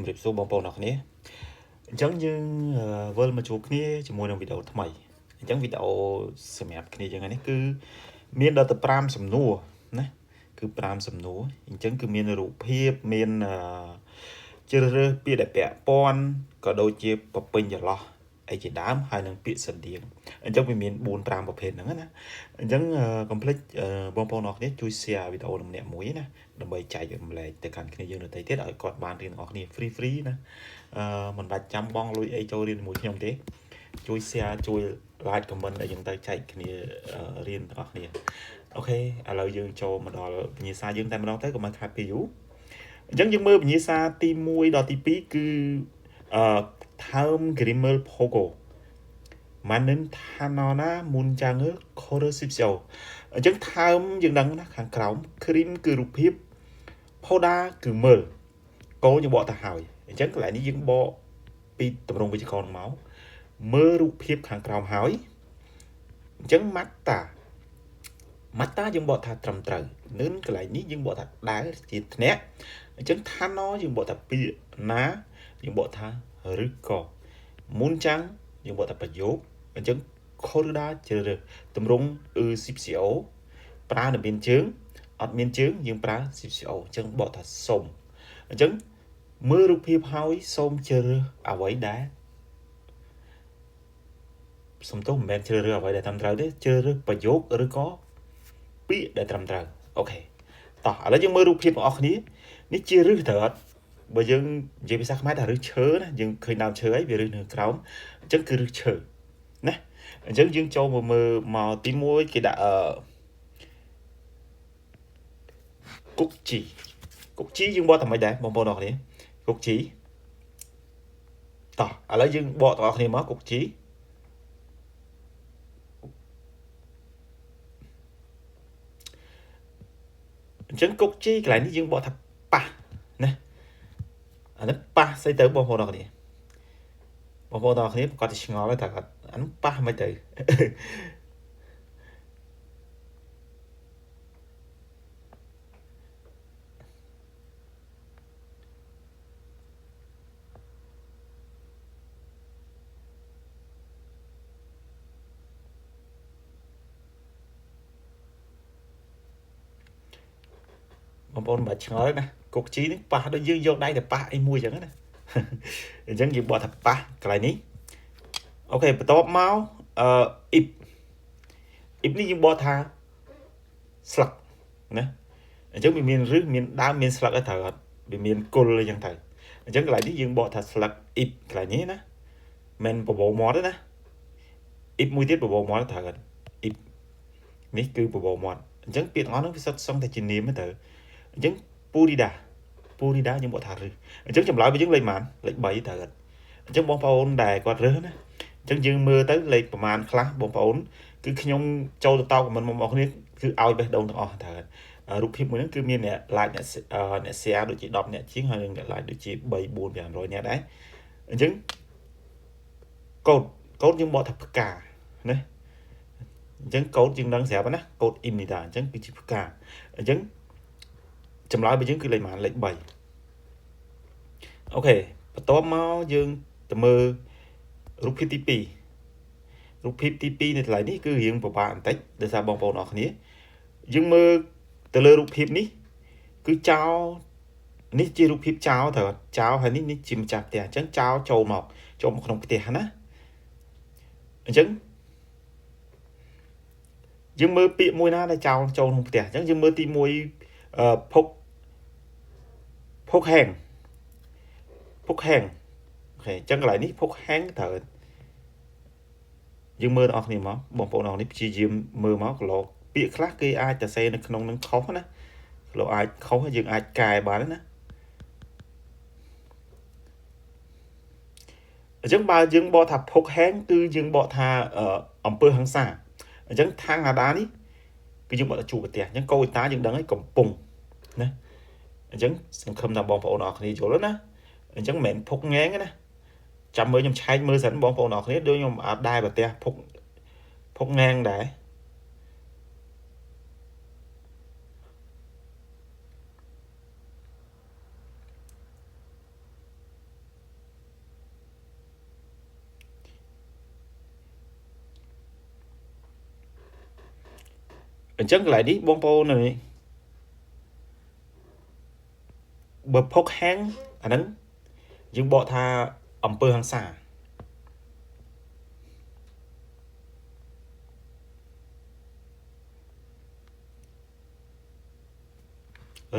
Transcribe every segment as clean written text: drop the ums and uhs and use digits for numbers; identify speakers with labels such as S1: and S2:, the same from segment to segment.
S1: ជំរាបសួរបងប្អូនអរគ្នាអញ្ចឹងយើងវិលមកជួបគ្នាជាមួយនឹងវីដេអូថ្មីអញ្ចឹងវីដេអូសម្រាប់គ្នាយើងថ្ងៃនេះគឺមានដល់ទៅ5សំណួរណាគឺ5សំណួរអញ្ចឹងគឺមានរូបភាពមានជ្រើសរើសពាក្យដែលពាក់ព័ន្ធក៏ដូចជាពពេញចន្លោះអីជាដើមហើយនឹងពាក្យស្រដៀងអញ្ចឹងវាមាន4 5ប្រភេទហ្នឹងណាអញ្ចឹងកុំភ្លេចបងប្អូនអរគ្នាជួយ share វីដេអូនឹងម្នាក់មួយណាដើម្បីចែករំលែកទៅកាន់គ្នាយើងដទៃទៀតឲ្យគាត់បានរៀនទាំងអស់គ្នា free free ណាអឺមិនបាច់ចាំបងលុយអីចូលរៀនជាមួយខ្ញុំទេជួយ share ជួយ like comment អីចឹងទៅចែកគ្នារៀនទាំងអស់គ្នាOK ឥឡូវយើងចូលមកដល់វិញ្ញាសាយើងតែម្ដងទៅកុំឲ្យខាតពេលយូរអញ្ចឹងយើងមើលវិញ្ញាសាទី1ដល់ទី2គឺអឺ다음 그림을 보고 맞는 단어나 문장을 고르십시오 អញ្ចឹង 다음 យើងដឹងណាខាងក្រោម 그림 គឺរូបភាព 보다 គឺមើលកោយើងបកទៅហើយអញ្ចឹងកន្លែងនេះយើងបកពីតម្រងវិជ្ជាករនឹងមកមើលរូបភាពខាងក្រោមហើយអញ្ចឹង 맞다 맞다 យើងបកថាត្រឹមត្រូវនឹងកន្លែងនេះយើងបកថាដែលជាធ្នាក់អញ្ចឹង 단어 យើងបកថាពាក្យណាយើងបកថាឬក៏ 문장 យើងបកថាប្រយោគអញ្ចឹង 고르다 ជ្រើសរើសតម្រងអឺ 십시오 ប្រើនៅមានជើងអត់មានជើងយើងប្រើ 십시오 អញ្ចឹងបកថាសុំអញ្ចឹងមើលរូបភាពហើយសូមជ្រើសរើសអ្វីដែលសំទោសមិនមែនជ្រើសរើសអ្វីដែលត្រឹមត្រូវទេជ្រើសរើសប្រយោគឬក៏ពាក្យដែលត្រឹមត្រូវ OK តោះឥឡូវយើងមើលរូបភាពបងប្អូនគ្នានេះជារឹសត្រូវអត់បើយើងនិយាយភាសាខ្មែរថារឹសឈើណាយើងឃើញដើមឈើហើយវារឹសនៅក្រោមអញ្ចឹងគឺរឹសឈើណាអញ្ចឹងយើងចូលមកមើលមកទី1គេដាក់អឺគុកជីគុកជីយើងបកតែមិនដែរបងប្អូនអរគ្នាគុកជីតោះឥឡូវយើងបកទាំងអស់គ្នាមកគុកជីអញ្ចឹងគុកជីកន្លែងនេះយើងបកថាប៉ះណាអានេះប៉ះស្អីទៅបងប្អូនអរគ្នាបងប្អូនអរគ្នាប្រកាសជាឆ្ងល់ហើយថាគាត់អានោះប៉ះមិនទៅ បងប្អូនមិនបាច់ឆ្ងល់ទេណាគុកជីនេះប៉ះដូចយើងយកដៃទៅប៉ះអីមួយអញ្ចឹងណាអញ្ចឹងយើងបកថាប៉ះកន្លែងនេះOK បន្ទាប់មកអឺអ៊ីបអ៊ីបនេះយើងបកថាស្លឹកណាអញ្ចឹងវាមានរឹសមានដើមមានស្លឹកឲ្យត្រូវអត់វាមានគល់អីចឹងទៅអញ្ចឹងកន្លែងនេះយើងបកថាស្លឹកអ៊ីបកន្លែងនេះណាមិនបបោមាត់ទេណាអ៊ីបមួយទៀតបបោមាត់ត្រូវអត់អ៊ីបនេះគឺបបោមាត់អញ្ចឹងពាក្យទាំងអស់ហ្នឹងវាសុទ្ធសឹងតែជានាមទៅអញ្ចឹងពូរីដាពូរីដាយើងបកថារឹសអញ្ចឹងចម្លើយរបស់យើងលេខប៉ុន្មានលេខ3ត្រូវអត់អញ្ចឹងបងប្អូនដែលគាត់រើសណាអញ្ចឹងយើងមើលទៅលេខប្រមាណខ្លះបងប្អូនគឺខ្ញុំចូលទៅតប comment បងប្អូនគ្នាគឺឲ្យបេះដូងទាំងអស់ត្រូវរូបភាពមួយហ្នឹងគឺមានអ្នក like អ្នកអ្នក share ដូចជា10អ្នកជាងហើយនិងអ្នក like ដូចជា3 4 500អ្នកដែរអញ្ចឹងកូដកូដយើងបកថាផ្កាណាអញ្ចឹងកូដយើងដឹងស្រាប់ណាកូដ 입니다 អញ្ចឹងគឺជាផ្កាអញ្ចឹងចម្លើយរបស់យើងគឺលេខប៉ុន្មានលេខ3OK បន្ទាប់មកយើងទៅមើលរូបភាពទី2រូបភាពទី2នៅកន្លែងនេះគឺរៀងពិបាកបន្តិចដោយសារបងប្អូនអរគ្នាយើងមើលទៅលើរូបភាពនេះគឺចោលនេះជារូបភាពចោលត្រូវចោលហើយនេះនេះជាម្ចាស់ផ្ទះអញ្ចឹងចោលចូលមកចូលមកក្នុងផ្ទះណាអញ្ចឹងយើងមើលពាក្យមួយណាដែលចោលចូលក្នុងផ្ទះអញ្ចឹងយើងមើលទី1អឺភុកភុកហែងភុកហែង OK អញ្ចឹងកន្លែងនេះភុកហែងត្រូវយើងមើលដល់អ្នកគ្នាមកបងប្អូនអរនេះព្យាយាមមើលមកក្លោពាក្យខ្លះគេអាចតែសេនៅក្នុងនឹងខុសណាក្លោអាចខុសយើងអាចកែបានណាអញ្ចឹងបើយើងបកថាភុកហែងគឺយើងបកថាអំពើហិង្សាអញ្ចឹង당하다នេះគឺយើងបកថាជួបប្រទះអញ្ចឹងកូតាយើងដឹងហើយកំពុងណាអញ្ចឹងសង្ឃឹមថាបងប្អូនអរគ្នាយល់ណាអញ្ចឹងមិនមែនភុកងែងណាចាំមើលខ្ញុំឆែកមើលសិនបងប្អូនអរគ្នាដូចខ្ញុំអត់ដែរប្រទះភុកភុកងែងដែរ អញ្ចឹងកន្លែងនេះបងប្អូននេះបើផុកហាងអាហ្នឹងយើងបកថាអំពើហិង្សា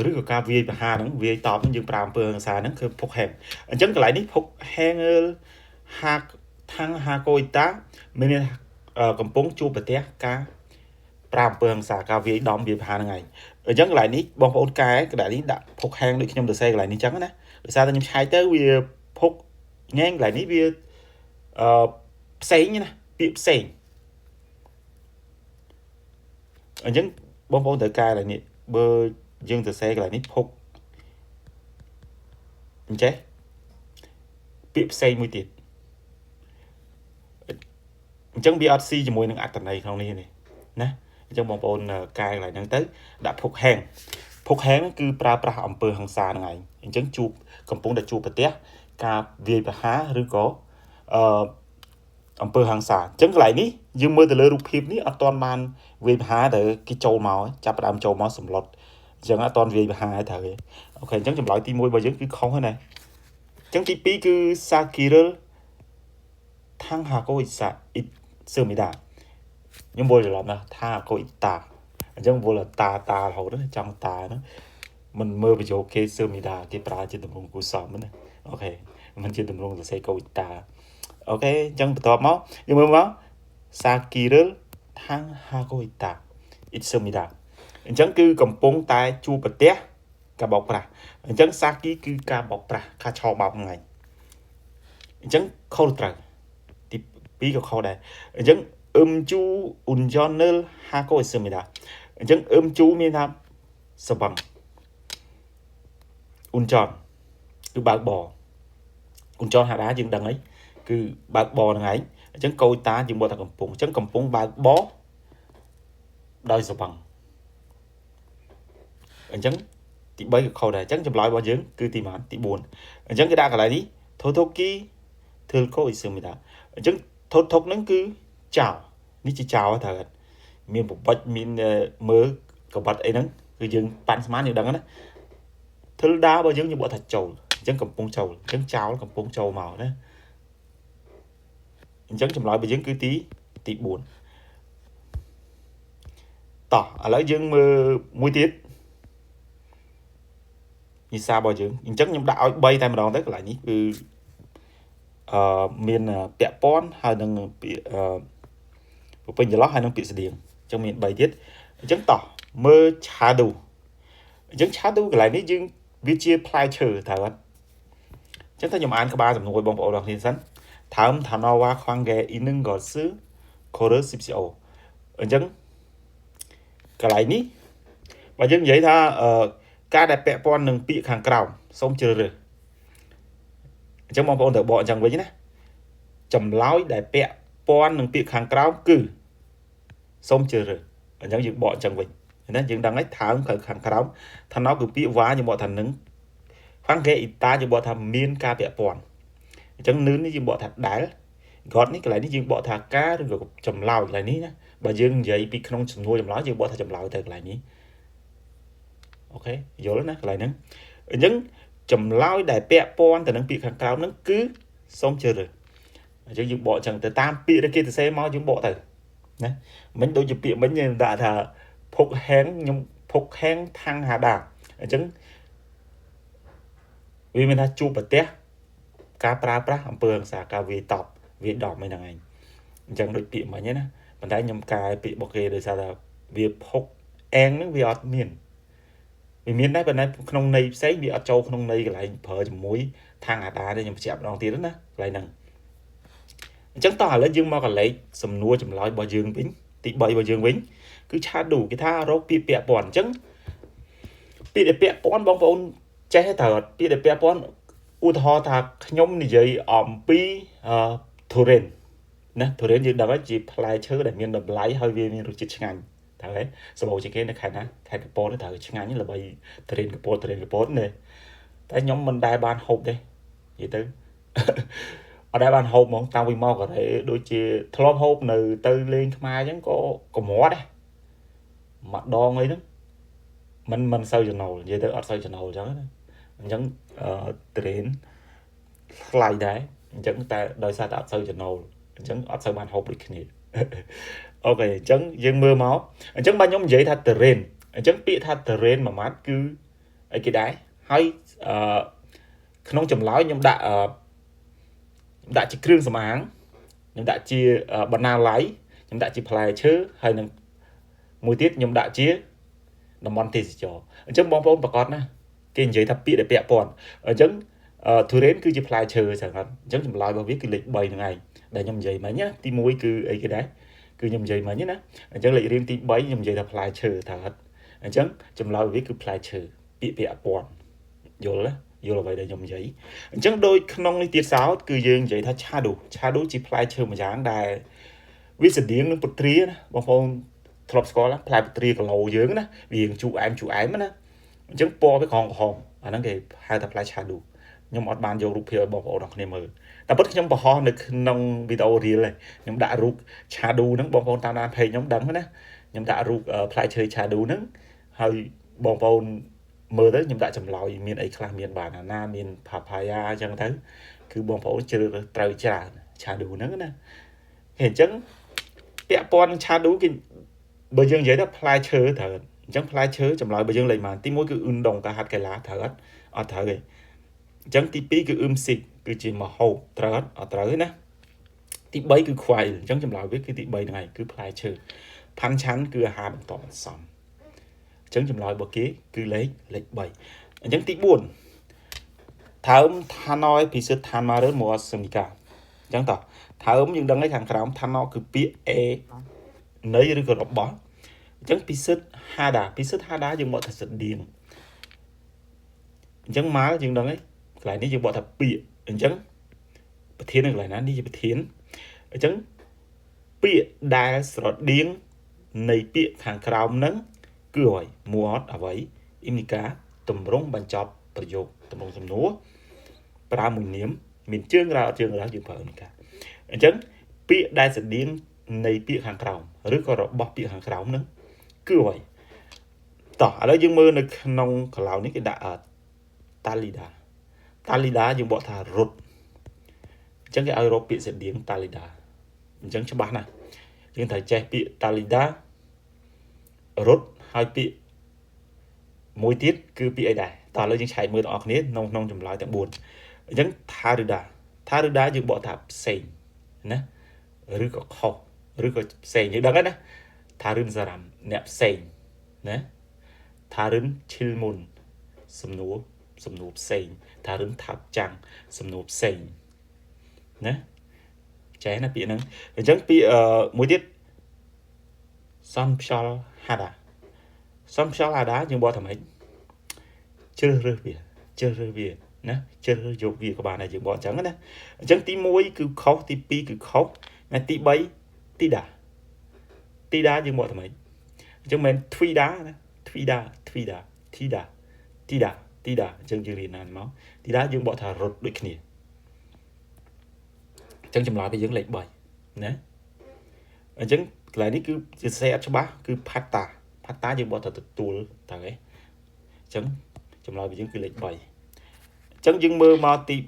S1: ឬក៏ការវាយប្រហារហ្នឹងវាយតបហ្នឹងយើងប្រើអំពើហិង្សាហ្នឹងគឺផុកហែងអញ្ចឹងកន្លែងនេះផុកហែងហាក់ថាំងហាកូអ៊ីតាមានន័យថាកំពុងជួបប្រទះការប្រើអំពើហិង្សាការវាយដំវាយប្រហារហ្នឹងឯងអញ្ចឹងកន្លែងនេះបងប្អូនកែកន្លែងនេះដាក់ផុកហែងដូចខ្ញុំទៅសេកន្លែងនេះអញ្ចឹងណាដោយសារតែខ្ញុំឆែកទៅវាផុកញ៉ែងកន្លែងនេះវាអឺផ្សេងណាពាក្យផ្សេងអញ្ចឹងបងប្អូនត្រូវកែកន្លែងនេះបើយើងទៅសេកន្លែងនេះផុកអញ្ចេះពាក្យផ្សេងមួយទៀតអញ្ចឹងវាអត់ស៊ីជាមួយនឹងអត្ថន័យក្នុងនេះទេណាអញ្ចឹងបងប្អូនកែកន្លែងហ្នឹងទៅដាក់ផុកហែងផុកហែងគឺប្រើប្រាស់អំពើហិង្សាហ្នឹងឯងអញ្ចឹងជួបកំពុងតែជួបប្រទះការវាយប្រហារឬក៏អឺអំពើហិង្សាអញ្ចឹងកន្លែងនេះយើងមើលទៅលើរូបភាពនេះអត់ទាន់បានវាយប្រហារទៅគេចូលមកចាប់ផ្ដើមចូលមកសម្លុតអញ្ចឹងអត់ទាន់វាយប្រហារត្រូវទេអូខេអញ្ចឹងចម្លើយទី1របស់យើងគឺខុសហើយណាអញ្ចឹងទី2គឺសាគីរិលថាំងហាកូអ៊ីសាអ៊ីសឺមីដាខ្ញុំវល់ច្រឡំណាថាកូអ៊ីតាអញ្ចឹងវល់តាតារហូតចង់តាហ្នឹងមិនមើលប្រយោគគេសឺមីដាគេប្រើជាទម្រង់គូសំណាអូខេមិនជាទម្រង់សរសេរកូអ៊ីតាអូខេអញ្ចឹងបន្ទាប់មកយើងមើលមកសាគីរិលថាំងហាកូអ៊ីតាអ៊ីសឺមីដាអញ្ចឹងគឺកំពុងតែជួបប្រទះការបោកប្រាស់អញ្ចឹងសាគីគឺការបោកប្រាស់ការឆោបោកហ្នឹងឯងអញ្ចឹងខុសត្រូវទី2ក៏ខុសដែរអញ្ចឹងអឹមជូអ៊ុនយ៉ននិលហាកូអ៊ីសឺមីដាអញ្ចឹងអឹមជូមានថាសវឹងអ៊ុនចនគឺបើកបអ៊ុនចនហាដាយើងដឹងអីគឺបើកបហ្នឹងឯងអញ្ចឹងកូតាយើងបកថាកំពុងអញ្ចឹងកំពុងបើកបដោយសវឹងអញ្ចឹងទី3ក៏ខុសដែរអញ្ចឹងចម្លើយរបស់យើងគឺទីប៉ុន្មានទី4អញ្ចឹងគេដាក់កន្លែងនេះថូថូគីធើលកូអ៊ីសឺមីដាអញ្ចឹងថូថុកហ្នឹងគឺចោលនេះជាចោលត្រូវអត់មានបបិចមានមើលកបាត់អីហ្នឹងគឺយើងប៉ាន់ស្មានយើងដឹងណាធិលដារបស់យើងយើងបកថាចូលអញ្ចឹងកំពុងចូលអញ្ចឹងចោលកំពុងចូលមកណាអញ្ចឹងចម្លើយរបស់យើងគឺទី4តោះឥឡូវយើងមើលមួយទៀតនិសារបស់យើងអញ្ចឹងខ្ញុំដាក់ឲ្យ3តែម្ដងទៅកន្លែងនេះគឺអឺមានពាក់ព័ន្ធហើយនឹងពាក្យអឺពេញចន្លោះហើយនឹងពាក្យស្តៀងអញ្ចឹងមាន3ទៀតអញ្ចឹងតោះមើលឆាឌូអញ្ចឹងឆាឌូកន្លែងនេះយើងវាជាផ្លែឈើត្រូវអត់អញ្ចឹងតែខ្ញុំអានក្បាលសំណួរបងប្អូនទាំងគ្នាសិនថើមថាណវ៉ាខ្វាំងហ្គេអ៊ីនឹងកស៊ឺខូរស៊ីស៊ីអូអញ្ចឹងកន្លែងនេះបើយើងនិយាយថាការដែលពាក់ព័ន្ធនឹងពាក្យខាងក្រោមសូមជ្រើសរើសអញ្ចឹងបងប្អូនត្រូវបកអញ្ចឹងវិញណាចម្លើយដែលពាក់ព័ន្ធនឹងពាក្យខាងក្រោមគឺសូមជ្រើសរើសអញ្ចឹងយើងបកអញ្ចឹងវិញណាយើងដឹងហើយថើមខាងក្រោមថាណោគឺពាក្យវ៉ាយើងបកថានឹងហ្វាំងគេអ៊ីតាយើងបកថាមានការពាក់ព័ន្ធអញ្ចឹងនឿននេះយើងបកថាដែលគាត់នេះកន្លែងនេះយើងបកថាការឬក៏ចម្លើយកន្លែងនេះណាបើយើងនិយាយពីក្នុងសំណួរចម្លើយយើងបកថាចម្លើយទៅកន្លែងនេះអូខេយល់ណាកន្លែងហ្នឹងអញ្ចឹងចម្លើយដែលពាក់ព័ន្ធទៅនឹងពាក្យខាងក្រោមហ្នឹងគឺសូមជ្រើសរើសអញ្ចឹងយើងបកអញ្ចឹងទៅតាមពាក្យដែលគេសរសេរមកយើងបកទៅណាមិញដូចជាពាក្យមិញខ្ញុំដាក់ថាភុកហែងខ្ញុំភុកហែងថាំងហាដាអញ្ចឹងវាមានថាជួបប្រទះការប្រើប្រាស់អំពើហិង្សាការវាយតប់វាយដំអីហ្នឹងឯងអញ្ចឹងដូចពាក្យមិញណាប៉ុន្តែខ្ញុំកែពាក្យរបស់គេដោយសារថាវាភុកអែងហ្នឹងវាអត់មានវាមានដែរប៉ុន្តែក្នុងន័យផ្សេងវាអត់ចូលក្នុងន័យកន្លែងប្រើជាមួយថាងអាដាទេខ្ញុំបញ្ជាក់ម្ដងទៀតណាកន្លែងហ្នឹងអញ្ចឹងតោះឥឡូវយើងមកកលេចសំណួរចម្លើយរបស់យើងវិញទី3របស់យើងវិញគឺឆាឌូគេថារកពាក្យពាក់ព័ន្ធអញ្ចឹងពាក្យដែលពាក់ព័ន្ធបងប្អូនចេះត្រូវអត់ពាក្យដែលពាក់ព័ន្ធឧទាហរណ៍ថាខ្ញុំនិយាយអំពីធូរ៉េនណាធូរ៉េនយើងដឹងហើយជាផ្លែឈើដែលមានតម្លៃហើយវាមានរសជាតិឆ្ងាញ់ត្រូវហើយសម្បូរជាងគេនៅខេត្តណាខេត្តកពតត្រូវឆ្ងាញ់ល្បីធូរ៉េនកពតធូរ៉េនកពតនេះតែខ្ញុំមិនដែលបានហូបទេនិយាយទៅអត់ដែលបានហូបហ្មងតាំងពីមកកូរ៉េដូចជាធ្លាប់ហូបនៅទៅលេងខ្មែរអញ្ចឹងក៏កម្រដែរ ម្ដងអីហ្នឹងមិនសូវចំណូលនិយាយទៅអត់សូវចំណូលអញ្ចឹងណាអញ្ចឹងអឺ train ថ្លៃដែរអញ្ចឹងតែដោយសារតែអត់សូវចំណូលអញ្ចឹងអត់សូវបានហូបដូចគ្នាOK អញ្ចឹងយើងមើលមកអញ្ចឹងបាទខ្ញុំនិយាយថា terrain អញ្ចឹងពាក្យថា terrain មួយម៉ាត់គឺអីគេដែរហើយអឺក្នុងចម្លើយខ្ញុំដាក់អឺដាក់ជាគ្រឿងសម្អាងខ្ញុំដាក់ជាបណ្ណាល័យខ្ញុំដាក់ជាផ្លែឈើហើយនឹងមួយទៀតខ្ញុំដាក់ជាតំបន់ទេសចរអញ្ចឹងបងប្អូនប្រកាសណាគេនិយាយថាពាក្យដែលពាក់ព័ន្ធអញ្ចឹងទុរេនគឺជាផ្លែឈើចឹងអត់អញ្ចឹងចម្លើយរបស់វាគឺលេខ3ហ្នឹងឯងដែលខ្ញុំនិយាយមិញណាទី1គឺអីគេដែរគឺខ្ញុំនិយាយមិញណាអញ្ចឹងលេខរៀងទី3ខ្ញុំនិយាយថាផ្លែឈើថាអត់អញ្ចឹងចម្លើយវាគឺផ្លែឈើពាក្យពាក់ព័ន្ធយល់ទេយល់អ្វីដែលខ្ញុំនិយាយអញ្ចឹងដូចក្នុងនេះទៀតសោតគឺយើងនិយាយថា차두 차두 ជាផ្លែឈើមួយយ៉ាងដែលវាស្តៀងនឹងពុទ្រាណាបងប្អូនធ្លាប់ស្គាល់ផ្លែពុទ្រាគីឡូយើងណាវាជូរអែមជូរអែមណាអញ្ចឹងពណ៌វាក្រហមក្រហមអាហ្នឹងគេហៅថាផ្លែ 차두 ខ្ញុំអត់បានយករូបភាពឲ្យបងប្អូនអរគ្នាមើលតែពិតខ្ញុំបង្ហោះនៅក្នុងវីដេអូ reel ខ្ញុំដាក់រូប 차두 ហ្នឹងបងប្អូនតាមដាន page ខ្ញុំដឹងណាខ្ញុំដាក់រូបផ្លែឈើ 차두 ហ្នឹងហើយបងប្អូនមើលទៅខ្ញុំដាក់ចម្លើយមានអីខ្លះមាន banana មាន papaya អញ្ចឹងទៅគឺបងប្អូនជ្រើសរើសត្រូវច្រើន 차두 ហ្នឹងណាគេអញ្ចឹងពាក់ព័ន្ធនឹង 차두 គេបើយើងនិយាយថាផ្លែឈើត្រូវអញ្ចឹងផ្លែឈើចម្លើយបើយើងលេខប៉ុន្មានទី1គឺ 운동 ការហាត់កីឡាត្រូវអត់អត់ត្រូវទេអញ្ចឹងទី2គឺ 음식 គឺជាម្ហូបត្រូវអត់អត់ត្រូវទេណាទី3គឺ 과일 អញ្ចឹងចម្លើយវាគឺទី3ហ្នឹងឯងគឺផ្លែឈើ 반찬 គឺអាហារបន្ទាប់បន្សំអញ្ចឹងចម្លើយរបស់គេគឺលេខ3អញ្ចឹងទី4 다음 단어에 비슷한 말은 무엇입니까 អញ្ចឹងតោះ 다음 យើងដឹងហើយខាងក្រោម 단어 គឺពាក្យ A នៃឬក៏របស់អញ្ចឹង 비슷하다 비슷하다 យើងបកថាស្តៀងអញ្ចឹង 말 យើងដឹងហើយកន្លែងនេះយើងបកថាពាក្យអញ្ចឹងប្រធាននៅកន្លែងណានេះជាប្រធានអញ្ចឹងពាក្យដែលស្រដៀងនៃពាក្យខាងក្រោមហ្នឹងគឺអ្វី 무엇 អ្វី 입니까 ទម្រង់បញ្ចប់ប្រយោគទម្រង់សំណួរប្រើមួយនាមមានជើងរោអត់ជើងរោយើងប្រើ 입니까 អញ្ចឹងពាក្យដែលស្រដៀងនៃពាក្យខាងក្រោមឬក៏របស់ពាក្យខាងក្រោមហ្នឹងគឺអ្វីតោះឥឡូវយើងមើលនៅក្នុងកឡោនេះគេដាក់ 달리다 달리다 យើងបកថារត់អញ្ចឹងគេឲ្យរកពាក្យស្រដៀង 달리다 អញ្ចឹងច្បាស់ណាស់យើងត្រូវចេះពាក្យ 달리다 រត់ហើយពាក្យមួយទៀតគឺពាក្យអីដែរតោះឥឡូវយើងឆែកមើលទាំងអស់គ្នាក្នុងក្នុងចម្លើយទាំង4អញ្ចឹង 다르다 다르다 យើងបកថាផ្សេងណាឬក៏ខុសឬក៏ផ្សេងយើងដឹងហើយណា 다른 사람 អ្នកផ្សេងណា 다른 질문 សំណួរសំណួរផ្សេង 다른 답장 សំណួរផ្សេងណាចេះណាពាក្យហ្នឹងអញ្ចឹងពាក្យមួយទៀត 선별하다 선별하다 យើងបកថាម៉េចជ្រើសរើសវាជ្រើសរើសវាណាជ្រើសរើសយកវាក៏បានដែរយើងបកអញ្ចឹងណាអញ្ចឹងទី1គឺខុសទី2គឺខុសណាទី3 뛰다 뛰다 យើងបកថាម៉េចអញ្ចឹងមិន 튀다 ណា 튀다 튀다 튀다 뛰다 뛰다 អញ្ចឹងយើងរៀនណាមក 뛰다 យើងបកថារត់ដូចគ្នាអញ្ចឹងចម្លើយពីយើងលេខ3ណាអញ្ចឹងកន្លែងនេះគឺសរសេរអត់ច្បាស់គឺ 받다 받다 យើងបកថាទទួលតើឯងអញ្ចឹងចម្លើយពីយើងគឺលេខ3អញ្ចឹងយើងមើលមកទី3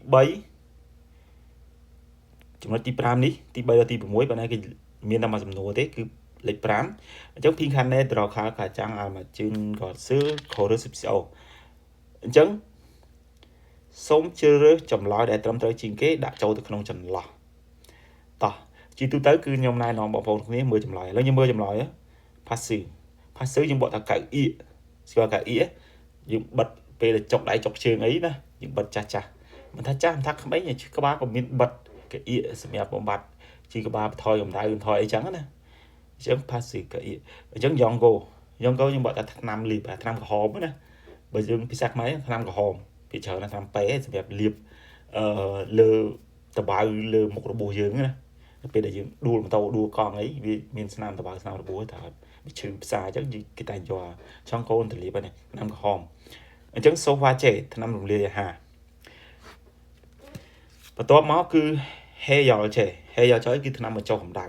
S1: ចំណុចទី5នេះទី3ដល់ទី6ប៉ុន្តែគេមានតែមួយសំណួរទេគឺលេខ5អញ្ចឹង 빈칸에 들어갈 가장 알맞은 것을 고르십시오 អញ្ចឹងសូមជ្រើសរើសចម្លើយដែលត្រឹមត្រូវជាងគេដាក់ចូលទៅក្នុងចន្លោះតោះជាទូទៅគឺខ្ញុំណែនាំបងប្អូនគ្នាមើលចម្លើយឥឡូវខ្ញុំមើលចម្លើយ 파스 파스 យើងបកថាកៅអៀកស្គាល់កៅអៀកយើងបិទពេលចុកដៃចុកជើងអីណាយើងបិទចាស់ចាស់មិនថាចាស់មិនថាក្មេងក្បាលក៏មានបិទកៅអៀកសម្រាប់បំបត្តិជីក្បាលបន្ថយកម្ដៅបន្ថយអីចឹងណាអញ្ចឹង 파스 កៅអៀកអញ្ចឹង 연고 연고 យើងបកថាថ្នាំលាបថ្នាំក្រហមណាបើយើងភាសាខ្មែរថ្នាំក្រហមពីច្រើនណាថ្នាំពេសម្រាប់លាបអឺលើតបៅលើមុខរបួសយើងណាពេលដែលយើងដួលម៉ូតូដួលកង់អីវាមានស្នាមតបៅស្នាមរបួសតែវាឈឺផ្សាអញ្ចឹងគេតែយកឆងកូនទៅលាបហ្នឹងថ្នាំក្រហមអញ្ចឹង 소화제 ថ្នាំរំលាយអាហារបន្ទាប់មកគឺ 해열제 해열제 គឺថ្នាំបញ្ចុះកម្ដៅ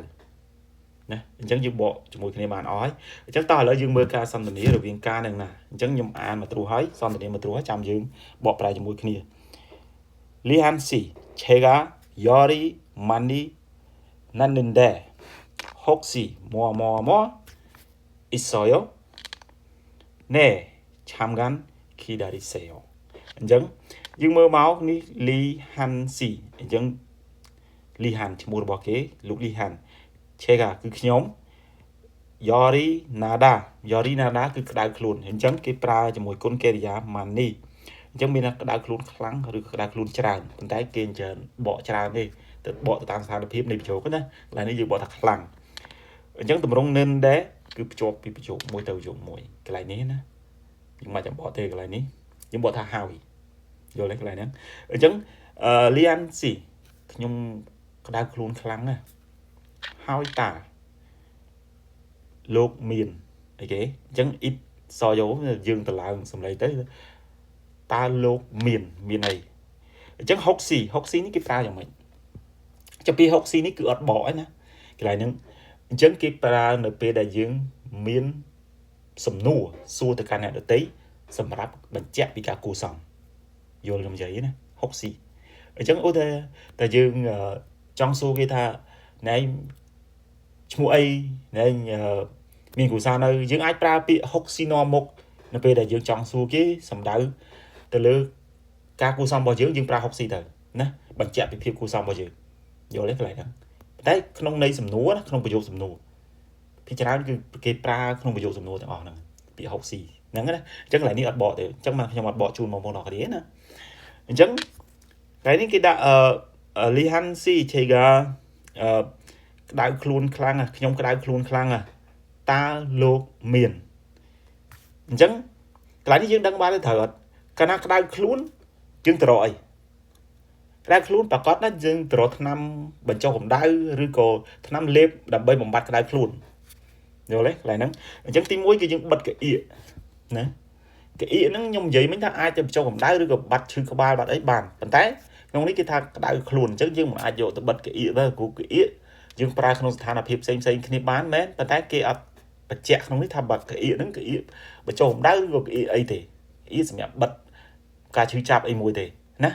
S1: ណាអញ្ចឹងយើងបកជាមួយគ្នាបានអស់ហើយអញ្ចឹងតោះឥឡូវយើងមើលការសន្ទនារវាងការនឹងណាអញ្ចឹងខ្ញុំអានមកត្រួសហើយសន្ទនាមកត្រួសហើយចាំយើងបកប្រែជាមួយគ្នា លីហានស៊ី 제가 열이 많이 났는데 혹시 뭐 뭐 뭐 있어요? 네, 잠깐 기다리세요. អញ្ចឹងយើងមើលមកនេះលីហាន់ស៊ីអញ្ចឹងលីហាន់ឈ្មោះរបស់គេលោកលីហាន់ 제가 គឺខ្ញុំ 열이 나다 열이 나다 គឺក្តៅខ្លួនអញ្ចឹងគេប្រើជាមួយគុណកិរិយា 많이 អញ្ចឹងមានថាក្តៅខ្លួនខ្លាំងឬក្តៅខ្លួនច្រើនប៉ុន្តែគេច្រើនបកច្រើនទេទៅបកទៅតាមស្ថានភាពនៃប្រយោគណាកន្លែងនេះយើងបកថាខ្លាំងអញ្ចឹងតម្រង 는데 គឺភ្ជាប់ពីប្រយោគមួយទៅប្រយោគមួយកន្លែងនេះណាយើងមិនចាំបកទេកន្លែងនេះយើងបកថាហើយយល់ទេកន្លែងហ្នឹងអញ្ចឹងអឺលៀនស៊ីខ្ញុំក្តៅខ្លួនខ្លាំងណាស់ហើយតាលោកមានអីគេអញ្ចឹង 있어요 យើងទៅឡើងសំឡេងទៅតើលោកមានមានអីអញ្ចឹង 혹시 혹시 នេះគេប្រើយ៉ាងម៉េចចាំពី 혹시 នេះគឺអត់បកឯណាកន្លែងហ្នឹងអញ្ចឹងគេប្រើនៅពេលដែលយើងមានសំណួរសួរទៅកាន់អ្នកដទៃសម្រាប់បញ្ជាក់ពីការគួសមយល់ខ្ញុំនិយាយណា 혹시 អញ្ចឹងឧទាហរណ៍តែយើងចង់សួរគេថាណែឯងឈ្មោះអីណែឯងមានគ្រួសារនៅយើងអាចប្រើពាក្យ 혹시 នាំមុខនៅពេលដែលយើងចង់សួរគេសំដៅទៅលើការគួសមរបស់យើងយើងប្រើ 혹시 ទៅណាបញ្ជាក់ពីភាពគួសមរបស់យើងយល់ទេកន្លែងហ្នឹងតែក្នុងន័យសំណួរណាក្នុងប្រយោគសំណួរភាគច្រើនគឺគេប្រើក្នុងប្រយោគសំណួរទាំងអស់ហ្នឹងពាក្យ 혹시 ហ្នឹងណាអញ្ចឹងកន្លែងនេះអត់បកទេអញ្ចឹងមកខ្ញុំអត់បកជូនបងប្អូនអរគ្នាណាអញ្ចឹងកន្លែងនេះគេដាក់អឺលីហាន់ស៊ី 제가 អឺក្តៅខ្លួនខ្លាំងខ្ញុំក្តៅខ្លួនខ្លាំងតើលោកមានអញ្ចឹងកន្លែងនេះយើងដឹងបានទេត្រូវអត់កាលណាក្តៅខ្លួនយើងទៅរកអីក្តៅខ្លួនប្រកាសណាយើងទៅរកថ្នាំបញ្ចុះកម្ដៅឬក៏ថ្នាំលេបដើម្បីបំបត្តិក្តៅខ្លួនយល់ទេកន្លែងហ្នឹងអញ្ចឹងទី1គឺយើងបិទកអៀកណាកអៀកហ្នឹងខ្ញុំនិយាយមិញថាអាចទៅបញ្ចុះកម្ដៅឬក៏បាត់ឈឺក្បាលបាត់អីបានប៉ុន្តែក្នុងនេះគេថាក្តៅខ្លួនអញ្ចឹងយើងមិនអាចយកទៅបិទកអៀកទៅព្រោះកអៀកយើងប្រើក្នុងស្ថានភាពផ្សេងផ្សេងគ្នាបានមែនប៉ុន្តែគេអត់បញ្ជាក់ក្នុងនេះថាបាត់កអៀកហ្នឹងកអៀកបញ្ចុះកម្ដៅឬក៏កអៀកអីទេអៀកសម្រាប់បិទការឈឺចាប់អីមួយទេណា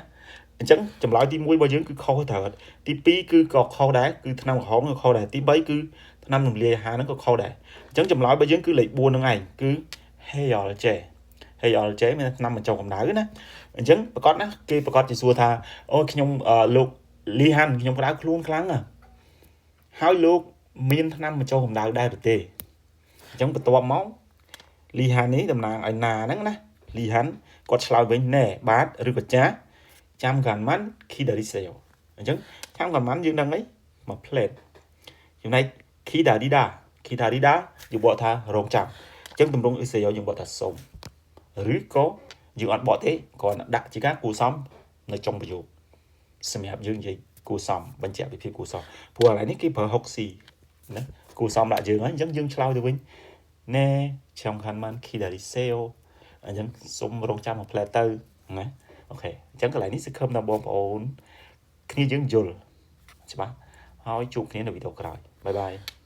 S1: អញ្ចឹងចម្លើយទី1របស់យើងគឺខុសត្រូវទី2គឺក៏ខុសដែរគឺថ្នាំក្រហមក៏ខុសដែរទី3គឺថ្នាំរំលាយអាហារហ្នឹងក៏ខុសដែរអញ្ចឹងចម្លើយរបស់យើងគឺលេខ4ហ្នឹងឯងគឺ 해열제 해열제 មានថ្នាំបញ្ចុះកម្ដៅណាអញ្ចឹងប្រកាសណាគេប្រកាសជាសួរថាអូខ្ញុំលោកលីហាន់ខ្ញុំក្តៅខ្លួនខ្លាំងណាហើយលោកមានថ្នាំបញ្ចុះកម្ដៅដែរឬទេអញ្ចឹងបន្ទាប់មកលីហាន់នេះតំណាងឲ្យណាហ្នឹងណាលីហាន់គាត់ឆ្លើយវិញ 네 បាទឬក៏ចា 잠깐만 기다리세요 អញ្ចឹង 잠깐만 យើងដឹងអីមួយភ្លែតចំណែក 기다리다 기다리다 យើងបកថារងចាំអញ្ចឹងតម្រង 있어요 យើងបកថាសុំឬក៏យើងអត់បកទេគ្រាន់តែដាក់ជាការគួសមនៅចុងប្រយោគសម្រាប់យើងនិយាយគួសមបញ្ជាក់ពីភាពគួសមព្រោះឥឡូវនេះគេប្រើ 혹시 ណាគួសមដាក់យើងហើយអញ្ចឹងយើងឆ្លើយទៅវិញ 네 잠깐만 기다리세요 អញ្ចឹងសុំរងចាំមួយភ្លែតទៅណា OK អញ្ចឹងកន្លែងនេះសង្ឃឹមថាបងប្អូនគ្នាយើងយល់ច្បាស់ហើយជួបគ្នានៅវីដេអូក្រោយ bye bye.